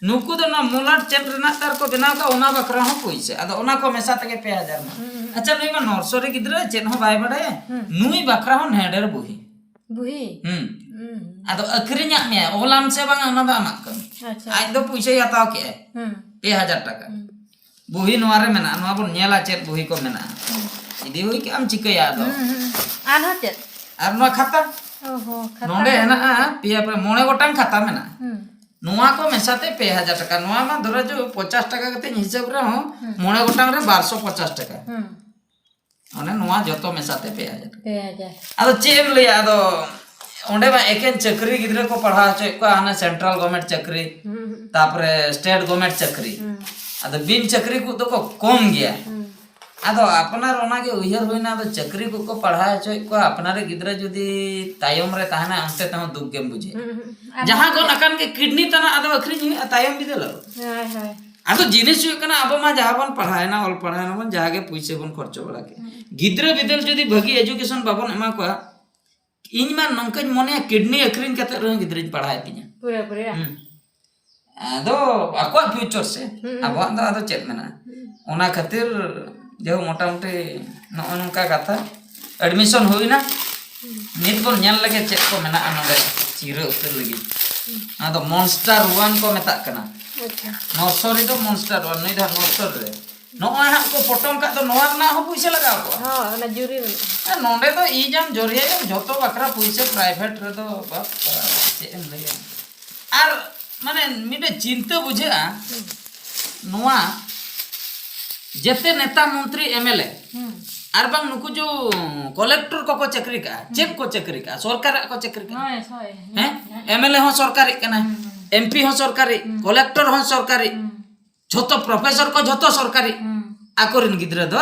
ᱱᱩᱠᱩ ᱫᱚ ᱚᱱᱟ ᱢᱚᱭᱞᱟᱴ ᱪᱮᱫ ᱨᱮᱱᱟᱜ ᱛᱟᱨ ᱠᱚ ᱵᱮᱱᱟᱣ ᱠᱟᱜᱼᱟ, ᱚᱱᱟ ᱵᱟᱠᱷᱨᱟ ᱦᱚᱸ ᱯᱩᱭᱥᱟᱹ᱾ ᱟᱫᱚ ᱚᱱᱟ ᱠᱚ ᱢᱮᱥᱟ ᱛᱮᱜᱮ ᱯᱮ ᱦᱟᱡᱟᱨ ᱨᱮᱱᱟᱜ᱾ ᱦᱩᱸ, ᱦᱩᱸ᱾ ᱟᱪᱪᱷᱟ, ᱱᱩᱭ ᱢᱟ nursery ᱜᱤᱫᱽᱨᱟᱹ, ᱪᱮᱫ ᱦᱚᱸ ᱵᱟᱭ ᱵᱟᱰᱟᱭᱟ᱾ ᱦᱩᱸ᱾ ᱱᱩᱭ ᱵᱟᱠᱷᱨᱟ ᱦᱚᱸ ᱰᱷᱮᱨ ᱰᱷᱮᱨ ᱵᱩᱦᱤ᱾ ᱵᱩᱦᱤ? ᱦᱩᱸ᱾ ᱦᱩᱸ᱾ ᱟᱫᱚ ᱟᱹᱠᱷᱨᱤᱧᱟᱜ ᱢᱮᱭᱟ, ᱚᱞᱟᱢ ᱥᱮ ᱵᱟᱝᱟ, ᱚᱱᱟ ᱫᱚ ᱟᱢᱟᱜ ᱠᱟᱹᱢᱤ᱾ ᱟᱪᱪᱷᱟ᱾ ᱟᱡ ᱫᱚ ᱯᱩᱭᱥᱟᱹᱭ ᱦᱟᱛᱟᱣ ᱠᱮᱜᱼᱟᱭ᱾ ᱦᱩᱸ᱾ ᱯᱮ ᱦᱟᱡᱟᱨ ᱴᱟᱠᱟ᱾ ᱦᱩᱸ᱾ ᱵᱩᱦᱤ ᱱᱚᱣᱟ ᱨᱮ ᱢᱮᱱᱟᱜᱼᱟ, ᱱᱚᱣᱟ ᱵᱚᱱ ᱧᱮᱞᱟ ᱪᱮᱫ ᱵᱩᱦᱤ ᱠᱚ ᱢᱮᱱᱟᱜᱼᱟ᱾ ᱦᱩᱸ᱾ ᱤᱫᱤ ᱦᱩᱭ ᱠᱮᱜᱼᱟᱢ, ᱪᱤᱠᱟᱹᱭᱟ ᱟᱫᱚ? ᱦᱩᱸ, ᱦᱩᱸ᱾ ᱟᱨᱦᱚᱸ ᱪᱮᱫ? ᱟᱨ ᱱᱚᱣᱟ ᱠᱷᱟᱛᱟ? ᱚ ᱦᱚᱸ, ᱠᱷᱟᱛᱟ ᱱᱚᱰᱮ ᱠᱚ᱾ ᱦᱮᱱᱟᱜᱼᱟ ᱯᱮᱭᱟ ᱯᱮᱭᱟ ᱢᱚᱬᱮ ᱜᱚᱴᱟᱝ ᱠᱷᱟᱛᱟ ᱢᱮᱱᱟᱜᱼᱟ᱾ ᱦᱩᱸ᱾ ᱱᱚᱣᱟ ᱠᱚ ᱢᱮᱥᱟᱛᱮ ᱯᱮ ᱦᱟᱡᱟᱨ ᱴᱟᱠᱟ᱾ ᱱᱚᱣᱟ ᱢᱟ ᱫᱷᱚᱨᱟ ᱡᱚ ᱯᱚᱧᱪᱟᱥ ᱴᱟᱠᱟ ᱠᱟᱛᱮᱧ ᱦᱤᱥᱟᱹᱵ ᱨᱮᱦᱚᱸ ᱢᱚᱬᱮ ᱜᱚᱴᱟᱝ ᱨᱮ ᱵᱟᱨᱥᱚ ᱯᱚᱧᱪᱟᱥ ᱴᱟᱠᱟ᱾ ᱦᱩᱸ᱾ ᱚᱱᱮ ᱱᱚᱣᱟ ᱡᱚᱛᱚ ᱢᱮᱥᱟᱛᱮ ᱯᱮ ᱦᱟᱡᱟᱨ᱾ ᱯᱮ ᱦᱟᱡᱟᱨ᱾ ᱟᱫᱚ ᱪᱮᱫ ᱮᱢ ᱞᱟᱹᱭᱟ, ᱟᱫᱚ ᱚᱸᱰᱮ ᱢᱟ ᱮᱠᱮᱱ ᱪᱟᱹᱠᱨᱤ ᱜᱤᱫᱽᱨᱟᱹ ᱠᱚ ᱯᱟᱲᱦᱟᱣ ᱦᱚᱪᱚᱭᱮᱫ ᱠᱚᱣᱟ, ᱦᱟᱱᱮ central government ᱪᱟᱹᱠᱨᱤ, ᱦᱩᱸ, ᱦᱩᱸ, ᱛᱟᱯᱚᱨᱮ state government ᱪᱟᱹᱠᱨᱤ᱾ ᱦᱩᱸ, ᱟᱫᱚ ᱵᱤᱱ ᱪᱟᱹᱠᱨᱤ ᱠᱚ ᱫᱚᱠᱚ ᱠᱚᱢ ᱜᱮᱭᱟ᱾ ᱦᱩᱸ᱾ ᱟᱫᱚ ᱟᱯᱱᱟᱨ ᱚᱱᱟᱜᱮ ᱩᱭᱦᱟᱹᱨ ᱦᱩᱭᱱᱟ, ᱟᱫᱚ ᱪᱟᱹᱠᱨᱤ ᱠᱚᱠᱚ ᱯᱟᱲᱦᱟᱣ ᱦᱚᱪᱚᱭᱮᱫ ᱠᱚᱣᱟ, ᱟᱯᱱᱟᱨ ᱜᱤᱫᱽᱨᱟᱹ ᱡᱩᱫᱤ ᱛᱟᱭᱚᱢ ᱨᱮ ᱛᱟᱦᱮᱱᱟ, ᱚᱱᱛᱮ ᱛᱮᱦᱚᱸ ᱫᱩᱠ ᱜᱮᱢ ᱵᱩᱡᱷᱟᱹᱣᱟ᱾ ᱦᱩᱸ, ᱦᱩᱸ᱾ ᱟᱨ ᱡᱟᱦᱟᱸ ᱱᱚᱛᱮ ᱜᱚᱫ ᱟᱠᱟᱱ ᱜᱮ ᱠᱤᱰᱱᱤ ᱛᱟᱱᱟᱜ ᱟᱫᱚ ᱟᱹᱠᱷᱨᱤᱧ ᱦᱩᱭᱩᱜᱼᱟ ᱛᱟᱭᱚᱢ ᱵᱤᱫᱟᱹᱞ᱾ ᱦᱳᱭ, ᱦᱳᱭ᱾ ᱟᱫᱚ ᱡᱤᱱᱤᱥ ᱦᱩᱭᱩᱜ ᱠᱟᱱᱟ, ᱟᱵᱚ ᱢᱟ ᱡᱟᱦᱟᱸ ᱵᱚᱱ ᱯᱟᱲᱦᱟᱣᱮᱱᱟ, ᱚᱞ ᱯᱟᱲᱦᱟᱣᱮᱱᱟ ᱵᱚᱱ, ᱡᱟᱦᱟᱸ ᱜᱮ ᱯᱩᱭᱥᱟᱹ ᱵᱚᱱ ᱠᱷᱚᱨᱪᱚ ᱵᱟᱲᱟ ᱠᱮᱫ᱾ ᱜᱤᱫᱽᱨᱟᱹ ᱵᱤᱫᱟᱹᱞ ᱡᱩᱫᱤ ᱵᱷᱟᱹᱜᱤ education ᱵᱟᱵᱚᱱ ᱮᱢᱟ ᱠᱚᱣᱟ, ᱤᱧ ᱢᱟ ᱱᱚᱝᱠᱟᱧ ᱢᱚᱱᱮᱭᱟ ᱠᱤᱰᱱᱤ ᱟᱹᱠᱷᱨᱤᱧ ᱠᱟᱛᱮ ᱨᱮᱦᱚᱸ ᱜᱤᱫᱽᱨᱟᱹᱧ ᱯᱟᱲᱦᱟᱣ ᱛᱤᱧᱟ᱾ ᱯᱩᱨᱟᱹ ᱯᱩᱨᱟᱹ᱾ ᱦᱩᱸ᱾ ᱟᱫᱚ ᱟᱠᱚᱣᱟᱜ future ᱥᱮ, ᱦᱩᱸ᱾ ᱟᱵᱚᱣᱟᱜ ᱫᱚ ᱟᱫᱚ ᱪᱮᱫ ᱢᱮᱱᱟᱜᱼᱟ? ᱚᱱᱟ ᱠᱷᱟᱹᱛᱤᱨ ᱡᱮ ᱢᱚᱴᱟᱢᱩᱴᱤ ᱱᱚᱜᱼᱚ ᱱᱚᱝᱠᱟ ᱠᱟᱛᱷᱟ, admission ᱦᱩᱭᱱᱟ, ᱱᱤᱛ ᱵᱚᱱ ᱧᱮᱞ ᱞᱮᱜᱮ ᱪᱮᱫ ᱠᱚ ᱢᱮᱱᱟᱜᱼᱟ ᱱᱚᱰᱮ ᱪᱤᱨᱟᱹ ᱩᱛᱟᱹᱨ ᱞᱟᱹᱜᱤᱫ᱾ ᱚᱱᱟ ᱫᱚ monster one ᱠᱚ ᱢᱮᱛᱟᱜ ᱠᱟᱱᱟ᱾ ᱟᱪᱪᱷᱟ᱾ Nursery ᱫᱚ monster one, ᱱᱩᱭ ᱫᱚ ᱦᱟᱸᱜ nursery ᱨᱮ᱾ ᱱᱚᱜᱼᱚᱭ ᱦᱟᱸᱜ ᱠᱚ ᱯᱚᱴᱚᱢ ᱠᱟᱜ ᱫᱚ, ᱱᱚᱣᱟ ᱨᱮᱱᱟᱜ ᱦᱚᱸ ᱯᱩᱭᱥᱟᱹ ᱞᱟᱜᱟᱣ ᱠᱚᱜᱼᱟ᱾ ᱦᱚᱸ, ᱚᱱᱟ ᱡᱩᱨᱤ ᱢᱮᱱᱟᱜᱼᱟ᱾ ᱟᱨ ᱱᱚᱰᱮ ᱫᱚ ᱤᱡᱟᱢ ᱡᱚᱨᱤᱭᱟᱭᱟᱢ, ᱡᱷᱚᱛᱚ ᱵᱟᱠᱷᱨᱟ ᱯᱩᱭᱥᱟᱹ private ᱨᱮᱫᱚ ᱵᱟᱯ, ᱪᱮᱫ ᱮᱢ ᱞᱟᱹᱭᱟ᱾ ᱟᱨ ᱢᱟᱱᱮ ᱢᱤᱫᱴᱮᱡ ᱪᱤᱱᱛᱟᱹ ᱵᱩᱡᱷᱟᱹᱜᱼᱟ, ᱱᱚᱣᱟ ᱡᱮᱛᱮ ᱱᱮᱛᱟ ᱢᱚᱱᱛᱨᱤ MLA ᱦᱩᱸ᱾ ᱟᱨ ᱵᱟᱝ ᱱᱩᱠᱩ ᱡᱚ collector ᱠᱚᱠᱚ ᱪᱟᱹᱠᱨᱤ ᱠᱟᱜᱼᱟ, ᱪᱮᱫ ᱠᱚ ᱪᱟᱹᱠᱨᱤ ᱠᱟᱜᱼᱟ? ᱥᱚᱨᱠᱟᱨᱟᱜ ᱠᱚ ᱪᱟᱹᱠᱨᱤ ᱠᱟᱜᱼᱟ᱾ ᱦᱳᱭ, ᱦᱳᱭ᱾ ᱦᱮᱸ? MLA ᱦᱚᱸ ᱥᱚᱨᱠᱟᱨᱤᱜ ᱠᱟᱱᱟᱭ, MP ᱦᱚᱸ ᱥᱚᱨᱠᱟᱨᱤ, collector ᱦᱚᱸ ᱥᱚᱨᱠᱟᱨᱤ, ᱦᱩᱸ᱾ ᱡᱷᱚᱛᱚ professor ᱠᱚ ᱡᱷᱚᱛᱚ ᱥᱚᱨᱠᱟᱨᱤ᱾ ᱦᱩᱸ᱾ ᱟᱠᱚᱨᱮᱱ ᱜᱤᱫᱽᱨᱟᱹ ᱫᱚ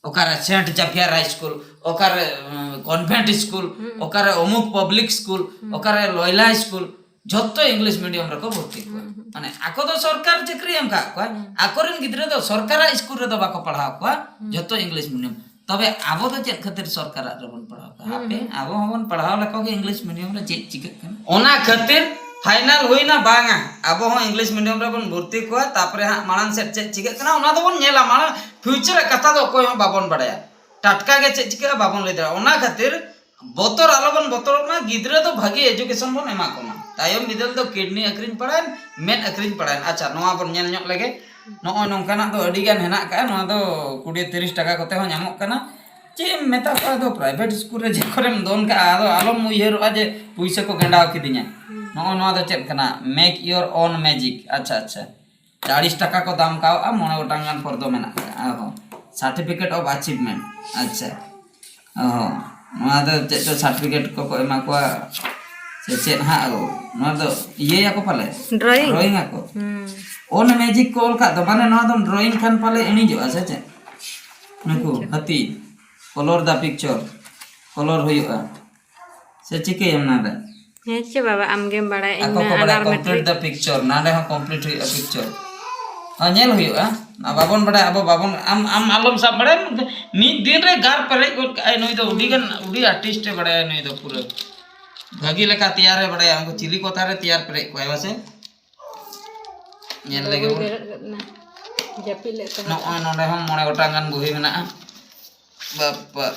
ᱚᱠᱟᱨᱮ Saint Xavier High School, ᱚᱠᱟᱨᱮ, ᱩᱸ, convent school, ᱚᱠᱟᱨᱮ ᱚᱢᱩᱠ public school, ᱚᱠᱟᱨᱮ ᱞᱚᱭᱞᱟ school, ᱡᱷᱚᱛᱚ English medium ᱨᱮᱠᱚ ᱵᱷᱚᱨᱛᱤ ᱠᱚᱣᱟ᱾ ᱢᱟᱱᱮ ᱟᱠᱚ ᱫᱚ ᱥᱚᱨᱠᱟᱨ ᱪᱟᱹᱠᱨᱤ ᱮᱢ ᱠᱟᱜ ᱠᱚᱣᱟ, ᱟᱠᱚᱨᱮᱱ ᱜᱤᱫᱽᱨᱟᱹ ᱫᱚ ᱥᱚᱨᱠᱟᱨᱟᱜ school ᱨᱮᱫᱚ ᱵᱟᱠᱚ ᱯᱟᱲᱦᱟᱣ ᱠᱚᱣᱟ, ᱡᱷᱚᱛᱚ English medium᱾ ᱛᱚᱵᱮ ᱟᱵᱚ ᱫᱚ ᱪᱮᱫ ᱠᱷᱟᱹᱛᱤᱨ ᱥᱚᱨᱠᱟᱨᱟᱜ ᱨᱮᱵᱚᱱ ᱯᱟᱲᱦᱟᱣ ᱠᱚᱣᱟ? ᱦᱟᱯᱮ, ᱟᱵᱚ ᱦᱚᱸᱵᱚᱱ ᱯᱟᱲᱦᱟᱣ ᱞᱮᱠᱚ ᱜᱮ English medium ᱨᱮ, ᱪᱮᱫ ᱪᱤᱠᱟᱹᱜ ᱠᱟᱱᱟ? ᱚᱱᱟ ᱠᱷᱟᱹᱛᱤᱨ final ᱦᱩᱭᱱᱟ, ᱵᱟᱝᱟ, ᱟᱵᱚ ᱦᱚᱸ English medium ᱨᱮᱵᱚᱱ ᱵᱷᱚᱨᱛᱤ ᱠᱚᱣᱟ, ᱛᱟᱯᱚᱨᱮ ᱦᱟᱸᱜ ᱢᱟᱲᱟᱝ ᱥᱮᱫ ᱪᱮᱫ ᱪᱤᱠᱟᱹᱜ ᱠᱟᱱᱟ ᱚᱱᱟ ᱫᱚᱵᱚᱱ ᱧᱮᱞᱟ᱾ ᱢᱟᱲᱟᱝ future ᱨᱮ ᱠᱟᱛᱷᱟ ᱫᱚ ᱚᱠᱚᱭ ᱦᱚᱸ ᱵᱟᱵᱚᱱ ᱵᱟᱲᱟᱭᱟ, ᱴᱟᱴᱠᱟ ᱜᱮ ᱪᱮᱫ ᱪᱤᱠᱟᱹᱜᱼᱟ ᱵᱟᱵᱚᱱ ᱞᱟᱹᱭ ᱫᱟᱲᱮᱭᱟᱜᱼᱟ᱾ ᱚᱱᱟ ᱠᱷᱟᱹᱛᱤᱨ ᱵᱚᱛᱚᱨ ᱟᱞᱚᱵᱚᱱ ᱵᱚᱛᱚᱨᱚᱜ ᱢᱟ, ᱜᱤᱫᱽᱨᱟᱹ ᱫᱚ ᱵᱷᱟᱹᱜᱤ education ᱵᱚᱱ ᱮᱢᱟ ᱠᱚᱢᱟ᱾ ᱛᱟᱭᱚᱢ ᱵᱤᱫᱟᱹᱞ ᱫᱚ ᱠᱤᱰᱱᱤ ᱟᱹᱠᱷᱨᱤᱧ ᱯᱟᱲᱟᱭᱮᱱ, ᱢᱮᱫ ᱟᱹᱠᱷᱨᱤᱧ ᱯᱟᱲᱟᱭᱮᱱ᱾ ᱟᱪᱪᱷᱟ, ᱱᱚᱣᱟ ᱵᱚᱱ ᱧᱮᱞ ᱧᱚᱜ ᱞᱮᱜᱮ᱾ ᱱᱚᱜᱼᱚᱭ ᱱᱚᱝᱠᱟᱱᱟᱜ ᱫᱚ ᱟᱹᱰᱤ ᱜᱟᱱ ᱦᱮᱱᱟᱜ ᱠᱟᱜᱼᱟ᱾ ᱱᱚᱣᱟ ᱫᱚ ᱠᱩᱲᱤ ᱛᱤᱨᱤᱥ ᱴᱟᱠᱟ ᱠᱚᱛᱮ ᱦᱚᱸ ᱧᱟᱢᱚᱜ ᱠᱟᱱᱟ᱾ ᱪᱮᱫ ᱮᱢ ᱢᱮᱛᱟ ᱠᱚᱣᱟ? ᱟᱫᱚ ᱯᱨᱟᱭᱵᱷᱮᱴ ᱥᱠᱩᱞ ᱨᱮ ᱡᱮ ᱠᱚᱨᱮᱢ ᱫᱚᱱ ᱠᱟᱜᱼᱟ, ᱟᱫᱚ ᱟᱞᱚᱢ ᱩᱭᱦᱟᱹᱨᱚᱜᱼᱟ ᱡᱮ ᱯᱩᱭᱥᱟᱹ ᱠᱚ ᱜᱮᱸᱰᱟᱣ ᱠᱤᱫᱤᱧᱟ᱾ ᱱᱚᱜᱼᱚ ᱱᱚᱣᱟ ᱫᱚ ᱪᱮᱫ ᱠᱟᱱᱟ? Make your own magic. ᱟᱪᱪᱷᱟ, ᱟᱪᱪᱷᱟ, ᱪᱟᱲᱤᱥ ᱴᱟᱠᱟ ᱠᱚ ᱫᱟᱢ ᱠᱟᱣᱜᱼᱟ, ᱢᱚᱬᱮ ᱜᱚᱴᱟᱝ ᱜᱟᱱ ᱯᱷᱚᱨᱫᱚ ᱢᱮᱱᱟᱜ ᱟᱠᱟᱫᱼᱟ᱾ ᱚ, Certificate of Achievement. ᱟᱪᱪᱷᱟ, ᱚ, ᱱᱚᱣᱟ ᱫᱚ ᱪᱮᱫ ᱪᱚ certificate ᱠᱚᱠᱚ ᱮᱢᱟ ᱠᱚᱣᱟ ᱥᱮ ᱪᱮᱫ ᱦᱟᱸᱜ? ᱚ, ᱱᱚᱣᱟ ᱫᱚ ᱤᱭᱟᱹᱭᱟᱠᱚ ᱯᱟᱞᱮ? Drawing. Drawing ᱟᱠᱚ᱾ ᱦᱩᱸ. Own magic ᱠᱚ ᱚᱞ ᱠᱟᱜ ᱫᱚ, ᱢᱟᱱᱮ ᱱᱚᱣᱟ ᱫᱚᱢ drawing ᱠᱷᱟᱱ ᱯᱟᱞᱮ ᱮᱬᱤᱡᱚᱜᱼᱟ ᱥᱮ ᱪᱮᱫ? ᱱᱩᱠᱩ ᱟᱪᱪᱷᱟ. ᱦᱟᱹᱛᱤ, color the picture, color ᱦᱩᱭᱩᱜᱼᱟ ᱥᱮ ᱪᱤᱠᱟᱹᱭᱟᱢ ᱱᱚᱣᱟ ᱫᱚ? ᱦᱮᱸ ᱪᱮ ᱵᱟᱵᱟ, ᱟᱢᱜᱮᱢ ᱵᱟᱲᱟᱭᱟ, ᱤᱧ ᱟᱠᱚ ᱢᱟ ᱠᱚ ᱵᱟᱲᱟᱭᱟ, ᱟᱱᱟᱨ complete ᱢᱮᱴᱨᱤᱠ. The picture, ᱱᱚᱰᱮ ᱦᱚᱸ complete ᱦᱩᱭᱩᱜᱼᱟ picture. ᱦᱚᱸ, ᱧᱮᱞ ᱦᱩᱭᱩᱜᱼᱟ᱾ ᱟᱨ ᱵᱟᱵᱚᱱ ᱵᱟᱲᱟᱭᱟ, ᱟᱵᱚ ᱵᱟᱵᱚᱱ, ᱟᱢ, ᱟᱢ ᱟᱞᱚᱢ ᱥᱟᱵ ᱵᱟᱲᱟᱭᱟ, ᱢᱤᱫ ᱫᱤᱱ ᱨᱮ ᱜᱟᱨ ᱯᱮᱨᱮᱡ ᱜᱚᱫ ᱠᱟᱜᱼᱟᱭ ᱱᱩᱭ ᱫᱚ, ᱟᱹᱰᱤ ᱜᱟᱱ, ᱟᱹᱰᱤ artist ᱮ ᱵᱟᱲᱟᱭᱟ ᱱᱩᱭ ᱫᱚ ᱯᱩᱨᱟᱹ᱾ ᱵᱷᱟᱹᱜᱤ ᱞᱮᱠᱟ ᱛᱮᱭᱟᱨᱮ ᱵᱟᱲᱟᱭᱟ, ᱩᱱᱠᱩ ᱪᱤᱞᱤ ᱠᱚ ᱛᱟᱨᱮ ᱛᱮᱭᱟᱨ ᱯᱮᱨᱮᱡ ᱠᱚᱣᱟᱭ ᱵᱟᱥᱮ? ᱧᱮᱞ ᱞᱮᱜᱮ ᱵᱟᱹᱵᱩᱭ ᱵᱚᱱ᱾ ᱵᱮᱨᱮᱫ ᱜᱚᱫ ᱮᱱᱟ᱾ ᱡᱟᱹᱯᱤᱫ ᱞᱮᱫ ᱛᱟᱦᱮᱸᱫ᱾ ᱱᱚᱜᱼᱚᱭ ᱱᱚᱰᱮ ᱦᱚᱸ ᱢᱚᱬᱮ ᱜᱚᱴᱟᱝ ᱜᱟᱱ ᱵᱩᱦᱤ ᱢᱮᱱᱟᱜᱼᱟ᱾ ᱵᱟᱯᱟ,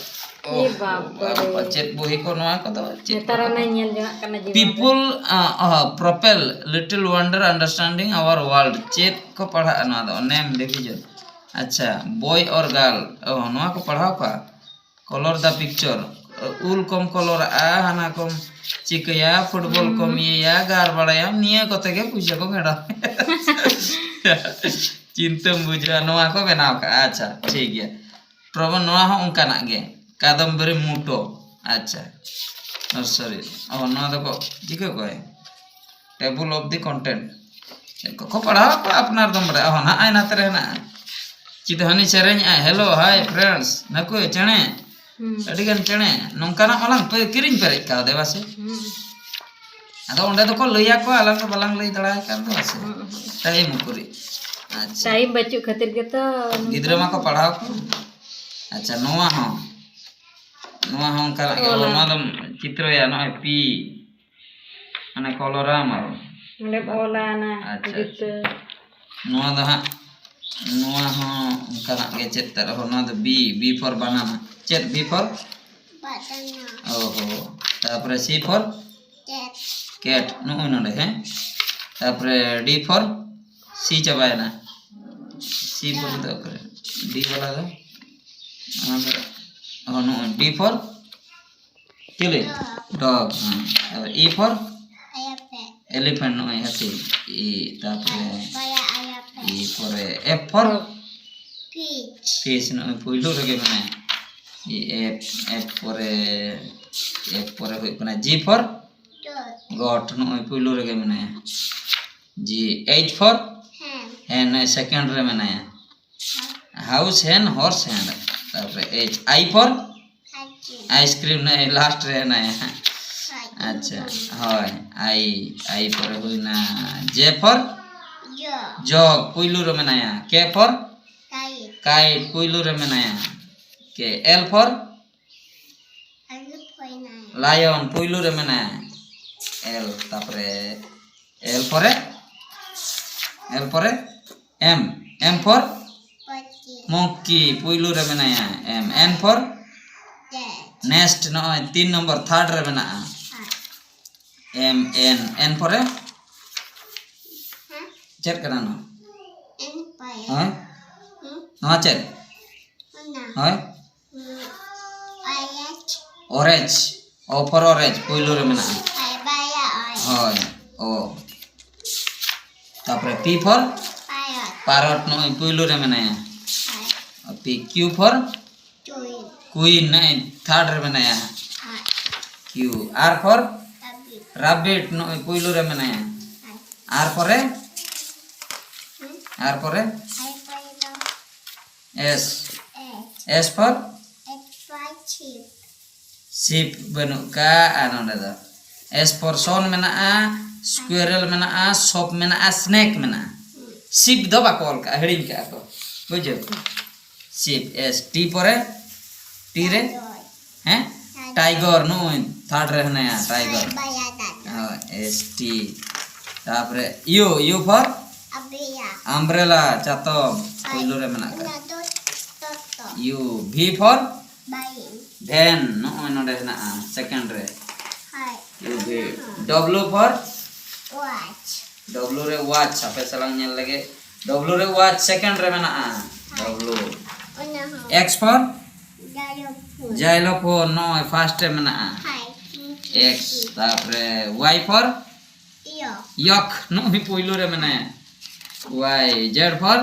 ᱮ ᱳᱦ, ᱵᱟᱯ ᱨᱮ᱾ ᱵᱟᱯᱟ, ᱪᱮᱫ ᱵᱩᱦᱤ ᱠᱚ ᱱᱚᱣᱟ ᱠᱚᱫᱚ? ᱪᱮᱫ ᱱᱮᱛᱟᱨ ᱠᱚ? ᱚᱱᱟᱧ ᱧᱮᱞ ᱡᱚᱝᱟᱜ ᱠᱟᱱᱟ ᱡᱤᱵᱚᱱ ᱨᱮ᱾ People, ᱟ, ᱚ, Propel, Little Wonder Understanding Our World. ᱪᱮᱫ ᱠᱚ ᱯᱟᱲᱦᱟᱜᱼᱟ ᱱᱚᱣᱟ ᱫᱚ? Name, division. ᱟᱪᱪᱷᱟ, boy or girl? ᱚ, ᱱᱚᱣᱟ ᱠᱚ ᱯᱟᱲᱦᱟᱣ ᱠᱚᱣᱟ? Color the picture. ᱩᱞ ᱠᱚᱢ ᱠᱚᱞᱚᱨᱟᱜᱼᱟ, ᱦᱟᱱᱟ ᱠᱚᱢ ᱪᱤᱠᱟᱹᱭᱟ, ᱯᱷᱩᱴᱵᱚᱞ ᱠᱚᱢ ᱦᱩᱸ. ᱤᱭᱟᱹᱭᱟ, ᱜᱟᱨ ᱵᱟᱲᱟᱭᱟᱢ, ᱱᱤᱭᱟᱹ ᱠᱚᱛᱮ ᱜᱮ ᱯᱩᱭᱥᱟᱹ ᱠᱚ ᱜᱮᱰᱟ᱾ ᱪᱤᱱᱛᱟᱹᱢ ᱵᱩᱡᱷᱟᱹᱣᱟ, ᱱᱚᱣᱟ ᱠᱚ ᱵᱮᱱᱟᱣ ᱠᱟᱜᱼᱟ᱾ ᱟᱪᱪᱷᱟ, ᱴᱷᱤᱠ ᱜᱮᱭᱟ᱾ ᱯᱨᱚᱵᱚᱱ, ᱱᱚᱣᱟ ᱦᱚᱸ ᱚᱱᱠᱟᱱᱟᱜ ᱜᱮ, ᱠᱟᱫᱚᱢᱵᱟᱨᱤ ᱢᱩᱴᱚ᱾ ᱟᱪᱪᱷᱟ, ᱚ, sorry, ᱚ, ᱱᱚᱣᱟ ᱫᱚᱠᱚ ᱪᱤᱠᱟᱹ ᱠᱚᱣᱟ? Table of the content. ᱪᱮᱫ ᱠᱚᱠᱚ ᱯᱟᱲᱦᱟᱣ ᱠᱚᱣᱟ ᱟᱯᱱᱟᱨ ᱫᱚᱢ ᱵᱟᱲᱟᱭᱟ᱾ ᱚ, ᱱᱟᱜᱼᱟᱭ ᱱᱟᱛᱮ ᱨᱮ ᱦᱮᱱᱟᱜᱼᱟ᱾ ᱪᱮᱫ ᱦᱟᱹᱱᱤ ᱥᱮᱨᱮᱧᱮᱜᱼᱟᱭ, "Hello, hi friends, ᱱᱟᱹᱠᱩ ᱪᱮᱬᱮ, ᱦᱩᱸ. ᱟᱹᱰᱤ ᱜᱟᱱ ᱪᱮᱬᱮ", ᱱᱚᱝᱠᱟᱱᱟᱜ ᱢᱟᱞᱟᱝ ᱯᱮ ᱠᱤᱨᱤᱧ ᱯᱮᱨᱮᱡ ᱠᱟᱣᱫᱮ ᱵᱟᱥᱮ᱾ ᱦᱩᱸ. ᱟᱫᱚ ᱚᱸᱰᱮ ᱫᱚᱠᱚ ᱞᱟᱹᱭ ᱟᱠᱚᱣᱟ, ᱟᱞᱟᱝ ᱫᱚ ᱵᱟᱞᱟᱝ ᱞᱟᱹᱭ ᱫᱟᱲᱮᱭᱟᱭ ᱠᱟᱱ ᱫᱚ ᱵᱟᱥᱮ᱾ ᱦᱩᱸ, ᱦᱩᱸ. ᱴᱟᱭᱤᱢ ᱩᱠᱩᱨᱤᱡ᱾ ᱟᱪᱪᱷᱟ᱾ ᱴᱟᱭᱤᱢ ᱵᱟᱹᱪᱩᱜ ᱠᱷᱟᱹᱛᱤᱨ ᱜᱮᱛᱚ ᱜᱤᱫᱽᱨᱟᱹ ᱱᱚᱝᱠᱟ. ᱢᱟᱠᱚ ᱯᱟᱲᱦᱟᱣ ᱠᱚ᱾ ᱟᱪᱪᱷᱟ, ᱱᱚᱣᱟ ᱦᱚᱸ, ᱱᱚᱣᱟ ᱦᱚᱸ ᱚᱱᱠᱟᱱᱟᱜ ᱜᱮ᱾ ᱚᱞᱟ. ᱱᱚᱣᱟ ᱫᱚᱢ ᱪᱤᱛᱨᱚᱭᱟ, ᱱᱚᱜᱼᱚᱭ ᱯᱤ, ᱢᱟᱱᱮ ᱠᱚᱞᱚᱨᱟᱢ ᱟᱨᱚ᱾ ᱚᱸᱰᱮᱢ ᱚᱞᱟ ᱚᱱᱟ ᱟᱪᱪᱷᱟ, ᱡᱩᱛᱟᱹ. ᱟᱪᱪᱷᱟ. ᱱᱚᱣᱟ ᱫᱚ ᱦᱟᱸᱜ, ᱱᱚᱣᱟ ᱦᱚᱸ ᱚᱱᱠᱟᱱᱟᱜ ᱜᱮ᱾ ᱪᱮᱫ ᱛᱟᱨ-, ᱚ, ᱱᱚᱣᱟ ᱫᱚ B, B for banana. ᱪᱮᱫ B for? Banana. ᱚᱦᱚ. ᱛᱟᱨᱯᱚᱨᱮ C for? Cat. ᱱᱚᱜᱼᱚᱭ ᱱᱚᱰᱮ, ᱦᱮᱸ? ᱛᱟᱨᱯᱚᱨᱮ D for? C ᱪᱟᱵᱟᱭᱮᱱᱟ. C for ᱫᱚ ᱚᱠᱟᱨᱮ? D ᱵᱟᱞᱟ ᱫᱚ? ᱚᱱᱟ ᱫᱚ ᱚ, ᱱᱚᱜᱼᱚᱭ D for ᱪᱤᱞᱤ? Dog. ᱦᱮᱸ. ᱛᱟᱨᱯᱚᱨᱮ E for elephant, ᱱᱚᱜᱼᱚᱭ ᱦᱟᱹᱛᱤ. E, ᱛᱟᱨᱯᱚᱨᱮ E ᱯᱚᱨᱮ F for fish, ᱱᱚᱜᱼᱚᱭ ᱯᱩᱭᱞᱩ ᱨᱮᱜᱮ ᱢᱮᱱᱟᱭᱟ. E, F, F ᱯᱚᱨᱮ, F ᱯᱚᱨᱮ ᱦᱩᱭᱩᱜ ᱠᱟᱱᱟ G for goat, ᱱᱚᱜᱼᱚᱭ ᱯᱩᱭᱞᱩ ᱨᱮᱜᱮ ᱢᱮᱱᱟᱭᱟ. G, H for hen, ᱱᱚᱜᱼᱚᱭ second ᱨᱮ ᱢᱮᱱᱟᱭᱟ. House hen, horse hand. ᱛᱟᱨᱯᱚᱨᱮ H, I for ice cream, ᱱᱚᱜᱼᱚᱭ last ᱨᱮ ᱦᱮᱱᱟᱭᱟ. ᱟᱪᱪᱷᱟ, ᱦᱳᱭ, I, I ᱯᱚᱨᱮ ᱦᱩᱭᱱᱟ J for jug, ᱯᱩᱭᱞᱩ ᱨᱮ ᱢᱮᱱᱟᱭᱟ. K for kite, ᱯᱩᱭᱞᱩ ᱨᱮ ᱢᱮᱱᱟᱭᱟ. K, L for lion, ᱯᱩᱭᱞᱩ ᱨᱮ ᱢᱮᱱᱟᱭᱟ. L, ᱛᱟᱨᱯᱚᱨᱮ L ᱯᱚᱨᱮ, L ᱯᱚᱨᱮ M, M for monkey, ᱯᱩᱭᱞᱩ ᱨᱮ ᱢᱮᱱᱟᱭᱟ. M, N for nest, ᱱᱚᱜᱼᱚᱭ ᱛᱤᱱ ᱱᱚᱢᱵᱚᱨ, third ᱨᱮ ᱢᱮᱱᱟᱜᱼᱟ. M, N, N ᱯᱚᱨᱮ ᱪᱮᱫ ᱠᱟᱱᱟ ᱱᱚᱣᱟ? ᱦᱳᱭ, ᱱᱚᱣᱟ ᱪᱮᱫ? ᱦᱳᱭ, orange, O for orange, ᱯᱩᱭᱞᱩ ᱨᱮ ᱢᱮᱱᱟᱜᱼᱟ. ᱦᱳᱭ, O. ᱛᱟᱯᱚᱨᱮ P for parrot, ᱱᱚᱜᱼᱚᱭ ᱯᱩᱭᱞᱩ ᱨᱮ ᱢᱮᱱᱟᱭᱟ. P, Q for queen, ᱱᱚᱜᱼᱚᱭ third ᱨᱮ ᱢᱮᱱᱟᱭᱟ. Q, R for rabbit, ᱱᱚᱜᱼᱚᱭ ᱯᱩᱭᱞᱩ ᱨᱮ ᱢᱮᱱᱟᱭᱟ. R ᱯᱚᱨᱮ, R ᱯᱚᱨᱮ S, S for sheep, ᱵᱟᱹᱱᱩᱜ ᱠᱟᱜᱼᱟ ᱱᱚᱰᱮ ᱫᱚ. S for swan ᱢᱮᱱᱟᱜᱼᱟ, squirrel ᱢᱮᱱᱟᱜᱼᱟ, soap ᱢᱮᱱᱟᱜᱼᱟ, snake ᱢᱮᱱᱟᱜᱼᱟ. Sheep ᱫᱚ ᱵᱟᱠᱚ ᱚᱞ ᱠᱟᱜᱼᱟ, ᱦᱤᱲᱤᱧ ᱠᱟᱜᱼᱟ ᱠᱚ, ᱵᱩᱡᱷᱟᱹᱣ? Sheep, S. T ᱯᱚᱨᱮ, T ᱨᱮ, ᱦᱮᱸ, tiger, ᱱᱩᱭ third ᱨᱮ ᱦᱮᱱᱟᱭᱟ, tiger. ᱦᱳᱭ, S T. ᱛᱟᱯᱚᱨᱮ U, U for umbrella, ᱪᱟᱛᱚᱢ, ᱯᱩᱭᱞᱩ ᱨᱮ ᱢᱮᱱᱟᱜ ᱠᱟᱫᱟ. U, V for van, ᱱᱚᱜᱼᱚᱭ ᱱᱚᱰᱮ ᱦᱮᱱᱟᱜᱼᱟ second ᱨᱮ. U, V. W for W ᱨᱮ watch, ᱟᱯᱮ ᱥᱟᱞᱟᱜ ᱧᱮᱞ ᱞᱟᱹᱜᱤᱫ. W ᱨᱮ watch second ᱨᱮ ᱢᱮᱱᱟᱜᱼᱟ. W. X for Xylophone, ᱱᱚᱜᱼᱚᱭ first ᱨᱮ ᱢᱮᱱᱟᱜᱼᱟ᱾ X, ᱛᱟᱨᱯᱚᱨᱮ Y for? Yok. Yok, ᱱᱚᱜᱼᱚᱭ ᱯᱩᱭᱞᱩ ᱨᱮ ᱢᱮᱱᱟᱭᱟ᱾ Y, Z for?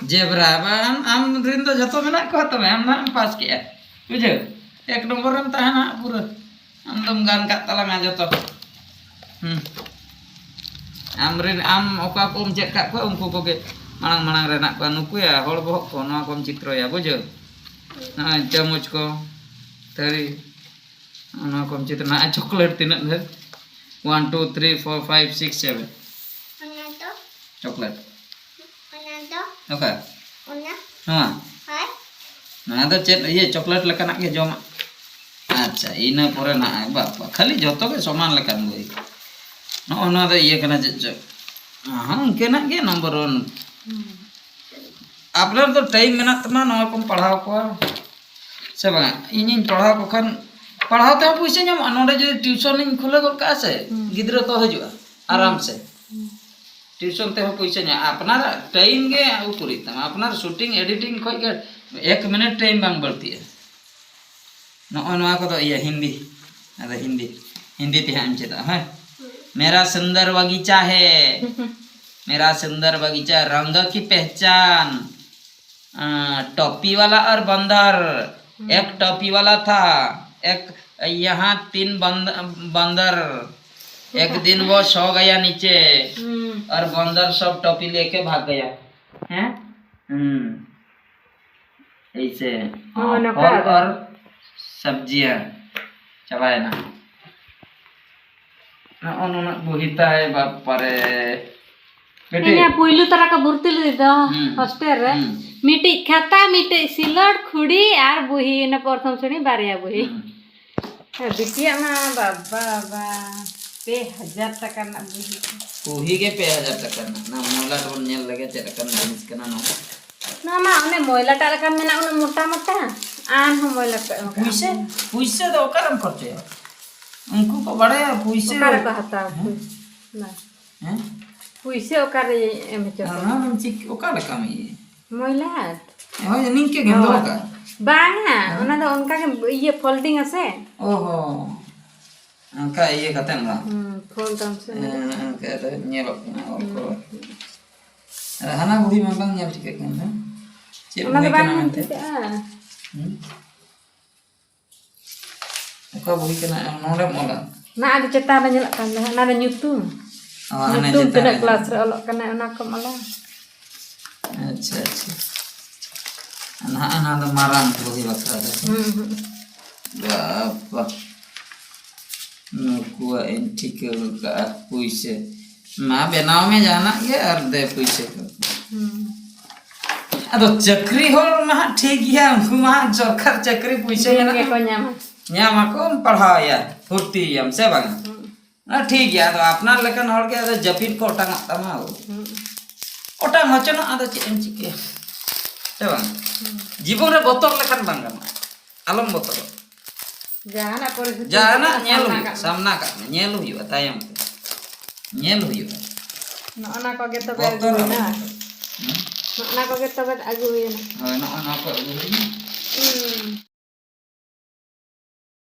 Zebra. ᱵᱟ, ᱟᱢ, ᱟᱢ ᱨᱮᱱ ᱫᱚ ᱡᱷᱚᱛᱚ ᱢᱮᱱᱟᱜ ᱠᱚᱣᱟ, ᱛᱚᱵᱮ ᱟᱢ ᱱᱟᱜ ᱮᱢ ᱯᱟᱥ ᱠᱮᱜᱼᱟ, ᱵᱩᱡᱷᱟᱹᱣ? ᱮᱠ ᱱᱚᱢᱵᱚᱨ ᱨᱮᱢ ᱛᱟᱦᱮᱱᱟ ᱦᱟᱸᱜ ᱯᱩᱨᱟᱹ᱾ ᱟᱢ ᱫᱚᱢ ᱜᱟᱱ ᱠᱟᱜ ᱛᱟᱞᱟᱝᱟ ᱡᱚᱛᱚ᱾ ᱦᱩᱸ᱾ ᱟᱢ ᱨᱮᱱ, ᱟᱢ ᱚᱠᱟ ᱠᱚᱢ ᱪᱮᱫ ᱠᱟᱜ ᱠᱚᱣᱟ, ᱩᱱᱠᱩ ᱠᱚᱜᱮ ᱢᱟᱲᱟᱝ ᱢᱟᱲᱟᱝ ᱨᱮ ᱦᱮᱱᱟᱜ ᱠᱚᱣᱟ᱾ ᱱᱩᱠᱩᱭᱟ ᱦᱚᱲ ᱵᱚᱦᱚᱜ ᱠᱚ, ᱱᱚᱣᱟ ᱠᱚᱢ ᱪᱤᱛᱨᱚᱭᱟ, ᱵᱩᱡᱷᱟᱹᱣ? ᱱᱚᱜᱼᱚᱭ ᱪᱟᱢᱚᱪ ᱠᱚ, ᱛᱷᱟᱹᱨᱤ, ᱱᱚᱣᱟ ᱠᱚᱢ ᱪᱤᱛᱨᱚ ᱱᱟᱜ ᱪᱚᱠᱞᱮᱴ ᱛᱤᱱᱟᱹᱜ ᱰᱷᱮᱨ? One, two, three, four, five, six, seven. ᱚᱱᱟ ᱫᱚ? ᱪᱚᱠᱞᱮᱴ᱾ ᱚᱱᱟ ᱫᱚ? ᱚᱠᱟ? ᱚᱱᱟ? ᱱᱚᱣᱟ? ᱦᱳᱭ᱾ ᱱᱚᱣᱟ ᱫᱚ ᱪᱮᱫ ᱤᱭᱟᱹ ᱪᱚᱠᱞᱮᱴ ᱞᱮᱠᱟᱱᱟᱜ ᱜᱮ ᱡᱚᱢᱟᱜ? ᱟᱪᱪᱷᱟ, ᱤᱱᱟᱹ ᱯᱚᱨᱮ ᱱᱟᱜ ᱵᱟᱯ, ᱠᱷᱟᱹᱞᱤ ᱡᱚᱛᱚ ᱜᱮ ᱥᱚᱢᱟᱱ ᱞᱮᱠᱟᱱ ᱵᱳᱭ᱾ ᱱᱚᱜᱼᱚ ᱱᱚᱣᱟ ᱫᱚ ᱤᱭᱟᱹ ᱠᱟᱱᱟ ᱪᱮᱫ ᱪᱚ? ᱦᱚᱸ, ᱤᱱᱠᱟᱹᱱᱟᱜ ᱜᱮ ᱱᱚᱢᱵᱚᱨ ᱚᱣᱟᱱ᱾ ᱦᱩᱸ᱾ ᱟᱯᱱᱟᱨ ᱫᱚ ᱴᱟᱭᱤᱢ ᱢᱮᱱᱟᱜ ᱛᱟᱢᱟ, ᱱᱚᱣᱟ ᱠᱚᱢ ᱯᱟᱲᱦᱟᱣ ᱠᱚᱣᱟ ᱥᱮ ᱵᱟᱝ? ᱤᱧᱤᱧ ᱯᱟᱲᱦᱟᱣ ᱠᱚ ᱠᱷᱟᱱ ᱯᱟᱲᱦᱟᱣ ᱛᱮᱦᱚᱸ ᱯᱩᱭᱥᱟᱹ ᱧᱟᱢᱚᱜᱼᱟ᱾ ᱱᱚᱰᱮ ᱡᱩᱫᱤ ᱴᱤᱭᱩᱥᱚᱱᱤᱧ ᱠᱷᱩᱞᱟᱹᱣ ᱜᱚᱫ ᱠᱟᱜᱼᱟ ᱥᱮ, ᱦᱩᱸ᱾ ᱜᱤᱫᱽᱨᱟᱹ ᱛᱚ ᱦᱤᱡᱩᱜᱼᱟ ᱦᱩᱸ᱾ ᱟᱨᱟᱢ ᱥᱮ᱾ ᱦᱩᱸ᱾ ᱴᱤᱭᱩᱥᱚᱱ ᱛᱮᱦᱚᱸ ᱯᱩᱭᱥᱟᱹ ᱧᱟᱢᱚᱜᱼᱟ᱾ ᱟᱯᱱᱟᱨᱟᱜ ᱴᱟᱭᱤᱢ ᱜᱮ ᱩᱠᱩᱨᱤᱡ ᱛᱟᱢᱟ᱾ ᱟᱯᱱᱟᱨ ᱥᱩᱴᱤᱝ, ᱮᱰᱤᱴᱤᱝ ᱠᱷᱚᱡ ᱜᱮ ᱮᱠ ᱢᱤᱱᱤᱴ ᱴᱟᱭᱤᱢ ᱵᱟᱝ ᱵᱟᱹᱲᱛᱤᱜᱼᱟ᱾ ᱱᱚᱜᱼᱚ ᱱᱚᱣᱟ ᱠᱚᱫᱚ ᱤᱭᱟᱹ ᱦᱤᱱᱫᱤ, ᱟᱫᱚ ᱦᱤᱱᱫᱤ, ᱦᱤᱱᱫᱤ ᱛᱮ ᱦᱟᱸᱜ ᱮᱢ ᱪᱮᱫᱚᱜᱼᱟ, ᱦᱮᱸ? मेरा सुंदर बगीचा है, मेरा सुंदर बगीचा, रंग की पहचान, अ, टोपी वाला और बंदर, हम्म। एक टोपी वाला था, एक, यहाँ तीन बंद-, बंदर, एक दिन वो सो गया नीचे, हम्म। और बंदर सब टोपी लेके भाग गया। हैं? हम्म। ऐसे, हाँ, हाँ, नौका फल है। और सब्जियां। ᱪᱟᱵᱟᱭᱮᱱᱟ᱾ ᱱᱚᱜᱼᱚ ᱱᱩᱱᱟᱹᱜ ᱵᱩᱦᱤ ᱛᱟᱭ, ᱵᱟᱯᱟᱨᱮ᱾ ᱵᱮᱴᱤ᱾ ᱤᱧᱟᱹᱜ ᱯᱩᱭᱞᱩ ᱛᱟᱨᱟ ᱠᱚ ᱵᱷᱚᱨᱛᱤ ᱞᱮᱫᱮ ᱫᱚ ᱦᱩᱸ, ᱦᱚᱥᱴᱮᱞ ᱨᱮ᱾ ᱦᱩᱸ᱾ ᱢᱤᱫᱴᱤᱡ ᱠᱷᱟᱛᱟ, ᱢᱤᱫᱴᱤᱡ ᱥᱤᱞᱚᱴ, ᱠᱷᱩᱲᱤ ᱟᱨ ᱵᱩᱦᱤ, ᱤᱱᱟᱹ ᱯᱨᱚᱛᱷᱚᱢ ᱥᱨᱮᱬᱤ ᱵᱟᱨᱭᱟ ᱵᱩᱦᱤ᱾ ᱦᱩᱸ᱾ ᱟᱨ ᱵᱤᱴᱤᱭᱟᱜ ᱢᱟ ᱵᱟᱵᱟ, ᱵᱟᱵᱟ, ᱯᱮ ᱦᱟᱡᱟᱨ ᱴᱟᱠᱟ ᱨᱮᱱᱟᱜ ᱵᱩᱦᱤ᱾ ᱵᱩᱦᱤ ᱜᱮ ᱯᱮ ᱦᱟᱡᱟᱨ ᱴᱟᱠᱟ ᱨᱮᱱᱟᱜ᱾ ᱚᱱᱟ ᱢᱚᱭᱞᱟ ᱛᱮᱵᱚᱱ ᱧᱮᱞ ᱞᱮᱜᱮ ᱪᱮᱫ ᱞᱮᱠᱟᱱ ᱡᱤᱱᱤᱥ ᱠᱟᱱᱟ ᱱᱚᱣᱟ᱾ ᱱᱚᱣᱟ ᱢᱟ ᱚᱱᱮ ᱢᱚᱭᱞᱟᱴᱟᱜ ᱞᱮᱠᱟ ᱢᱮᱱᱟᱜ, ᱩᱱᱟᱹᱜ ᱢᱚᱴᱟ ᱢᱚᱴᱟ᱾ ᱟᱨᱦᱚᱸ ᱢᱚᱭᱞᱟ ᱠᱚ ᱮᱢ ᱠᱟᱜᱼᱟ᱾ ᱯᱩᱭᱥᱟᱹ, ᱯᱩᱭᱥᱟᱹ ᱫᱚ ᱚᱠᱟᱨᱮᱢ ᱠᱷᱚᱨᱪᱟᱭᱟ? ᱩᱱᱠᱩ ᱠᱚ ᱵᱟᱲᱟᱭᱟ ᱯᱩᱭᱥᱟᱹ᱾ ᱚᱠᱟ ᱨᱮᱠᱚ ᱦᱟᱛᱟᱣᱟ ᱦᱮᱸ? ᱯᱩᱭᱥᱟᱹ? ᱵᱟᱝ᱾ ᱦᱮᱸ? ᱯᱩᱭᱥᱟᱹ ᱚᱠᱟᱨᱮ ᱮᱢ ᱦᱚᱪᱚ ᱟᱨ ᱠᱚᱣᱟ? ᱚᱱᱟ ᱫᱚᱢ ᱪᱤᱠ-, ᱚᱠᱟ ᱞᱮᱠᱟᱢ ᱤᱭᱟᱹᱭᱟ? ᱢᱚᱭᱞᱟ᱾ ᱦᱳᱭ, ᱱᱤᱝᱠᱟᱹ ᱜᱮᱢ ᱫᱚᱦᱚ ᱦᱳᱭ᱾ ᱠᱟᱜᱼᱟ᱾ ᱵᱟᱝᱟ, ᱚᱱᱟ ᱫᱚ ᱚᱱᱠᱟ ᱜᱮ ᱤᱭᱟᱹ folding ᱟᱥᱮ᱾ ᱚ ᱦᱚᱸ, ᱚᱱᱠᱟ ᱤᱭᱟᱹ ᱠᱟᱛᱮ ᱵᱟᱝ? ᱦᱩᱸ, fold ᱟᱢ ᱥᱮ᱾ ᱦᱮᱸ, ᱚᱱᱠᱟ ᱫᱚ ᱧᱮᱞᱚᱜ ᱠᱟᱱᱟ ᱚᱞ ᱠᱚ᱾ ᱟᱨ ᱦᱟᱱᱟ ᱵᱩᱲᱦᱤ ᱢᱟ ᱵᱟᱝ ᱧᱮᱞ ᱴᱷᱤᱠᱟᱹᱜ ᱠᱟᱱ ᱫᱚ᱾ ᱪᱮᱫ ᱚᱱᱟ ᱫᱚ ᱵᱩᱲᱦᱤ ᱵᱟᱝ ᱠᱟᱱᱟ ᱧᱮᱞ ᱢᱮᱱᱛᱮ? ᱴᱷᱤᱠᱟᱹᱜᱼᱟ᱾ ᱦᱩᱸ? ᱚᱠᱟ ᱵᱩᱲᱦᱤ ᱠᱟᱱᱟ? ᱱᱚᱰᱮᱢ ᱚᱞᱟ᱾ ᱚᱱᱟ ᱟᱹᱰᱤ ᱪᱮᱛᱟᱱ ᱨᱮ ᱧᱮᱞᱚᱜ ᱠᱟᱱ ᱫᱚ, ᱚᱱᱟ ᱨᱮ ᱧᱩᱛᱩᱢ᱾ ᱚ, ᱦᱟᱱᱮ ᱧᱩᱛᱩᱢ ᱪᱮᱛᱟᱱ ᱛᱤᱱᱟᱹᱜ ᱨᱮ᱾ Class ᱨᱮ ᱚᱞᱚᱜ ᱠᱟᱱᱟᱭ, ᱚᱱᱟ ᱠᱚᱢ ᱚᱞᱟ᱾ ᱟᱪᱪᱷᱟ, ᱟᱪᱪᱷᱟ᱾ ᱱᱟᱦᱟᱜ ᱚᱱᱟ ᱫᱚ ᱢᱟᱨᱟᱝ ᱵᱩᱲᱦᱤ ᱵᱟᱠᱷᱨᱟ ᱫᱚ᱾ ᱦᱩᱸ, ᱦᱩᱸ᱾ ᱵᱟᱵᱟ᱾ ᱱᱩᱠᱩᱣᱟᱜ ᱤᱧ ᱴᱷᱤᱠᱟᱹ ᱠᱟᱜᱼᱟ ᱯᱩᱭᱥᱟᱹ᱾ ᱢᱟ ᱵᱮᱱᱟᱣ ᱢᱮ ᱡᱟᱦᱟᱱᱟᱜ ᱜᱮ ᱟᱨ ᱫᱮ ᱯᱩᱭᱥᱟᱹ ᱠᱚ᱾ ᱦᱩᱸ᱾ ᱟᱫᱚ ᱪᱟᱹᱠᱨᱤ ᱦᱚᱲ ᱢᱟ ᱦᱟᱸᱜ ᱴᱷᱤᱠ ᱜᱮᱭᱟ, ᱩᱱᱠᱩ ᱢᱟ ᱦᱟᱸᱜ ᱥᱚᱨᱠᱟᱨ ᱪᱟᱹᱠᱨᱤ ᱯᱩᱭᱥᱟᱹ ᱫᱤᱱ ᱢᱮᱱᱟᱜᱼᱟ᱾ ᱜᱮᱠᱚ ᱧᱟᱢᱟ᱾ ᱧᱟᱢ ᱟᱠᱚ, ᱯᱟᱲᱦᱟᱣᱮᱭᱟ, ᱵᱷᱚᱨᱛᱤᱭᱮᱭᱟᱢ, ᱥᱮ ᱵᱟᱝ? ᱦᱩᱸ᱾ ᱚᱱᱟ ᱴᱷᱤᱠ ᱜᱮᱭᱟ, ᱟᱫᱚ ᱟᱯᱱᱟᱨ ᱞᱮᱠᱟᱱ ᱦᱚᱲ ᱜᱮ ᱟᱫᱚ ᱡᱟᱹᱯᱤᱫ ᱠᱚ ᱚᱴᱟᱝᱚᱜ ᱛᱟᱢᱟ᱾ ᱦᱩᱸ᱾ ᱚᱴᱟᱝ ᱦᱚᱪᱚᱱᱚᱜ, ᱟᱫᱚ ᱪᱮᱫ ᱮᱢ ᱪᱤᱠᱟᱹᱭᱟ? ᱥᱮ ᱵᱟᱝ? ᱦᱩᱸ᱾ ᱡᱤᱵᱚᱱ ᱨᱮ ᱵᱚᱛᱚᱨ ᱞᱮᱠᱷᱟᱱ ᱵᱟᱝ ᱜᱟᱱᱚᱜᱼᱟ᱾ ᱟᱞᱚᱢ ᱵᱚᱛᱚᱨᱚᱜ᱾ ᱡᱟᱦᱟᱱᱟᱜ ᱯᱚᱨᱤᱥᱛᱷᱤᱛᱤ ᱡᱟᱦᱟᱱᱟᱜ ᱦᱤᱡᱩᱜᱼᱟ, ᱧᱮᱞ ᱥᱟᱢᱱᱟ ᱦᱩᱭᱩᱜᱼᱟ, ᱠᱟᱜ ᱢᱮ᱾ ᱥᱟᱢᱱᱟ ᱠᱟᱜ ᱢᱮ, ᱧᱮᱞ ᱦᱩᱭᱩᱜᱼᱟ ᱛᱟᱭᱚᱢ ᱛᱮ᱾ ᱧᱮᱞ ᱦᱩᱭᱩᱜᱼᱟ᱾ ᱱᱚᱜᱼᱚ ᱱᱟ ᱠᱚᱜᱮ ᱛᱚᱵᱮ ᱵᱚᱛᱚᱨ ᱟᱹᱜᱩ ᱦᱩᱭᱱᱟ᱾ ᱟᱞᱚᱢ ᱵᱚᱛᱚᱨᱚᱜ᱾ ᱦᱩᱸ? ᱱᱚᱜᱼᱚ ᱱᱟ ᱠᱚᱜᱮ ᱛᱚᱵᱮ ᱟᱹᱜᱩ ᱦᱩᱭᱱᱟ᱾ ᱦᱳᱭ, ᱱᱚᱜᱼᱚ ᱱᱚᱣᱟ ᱠᱚ ᱟᱹᱜᱩ ᱦᱩᱭᱱᱟ᱾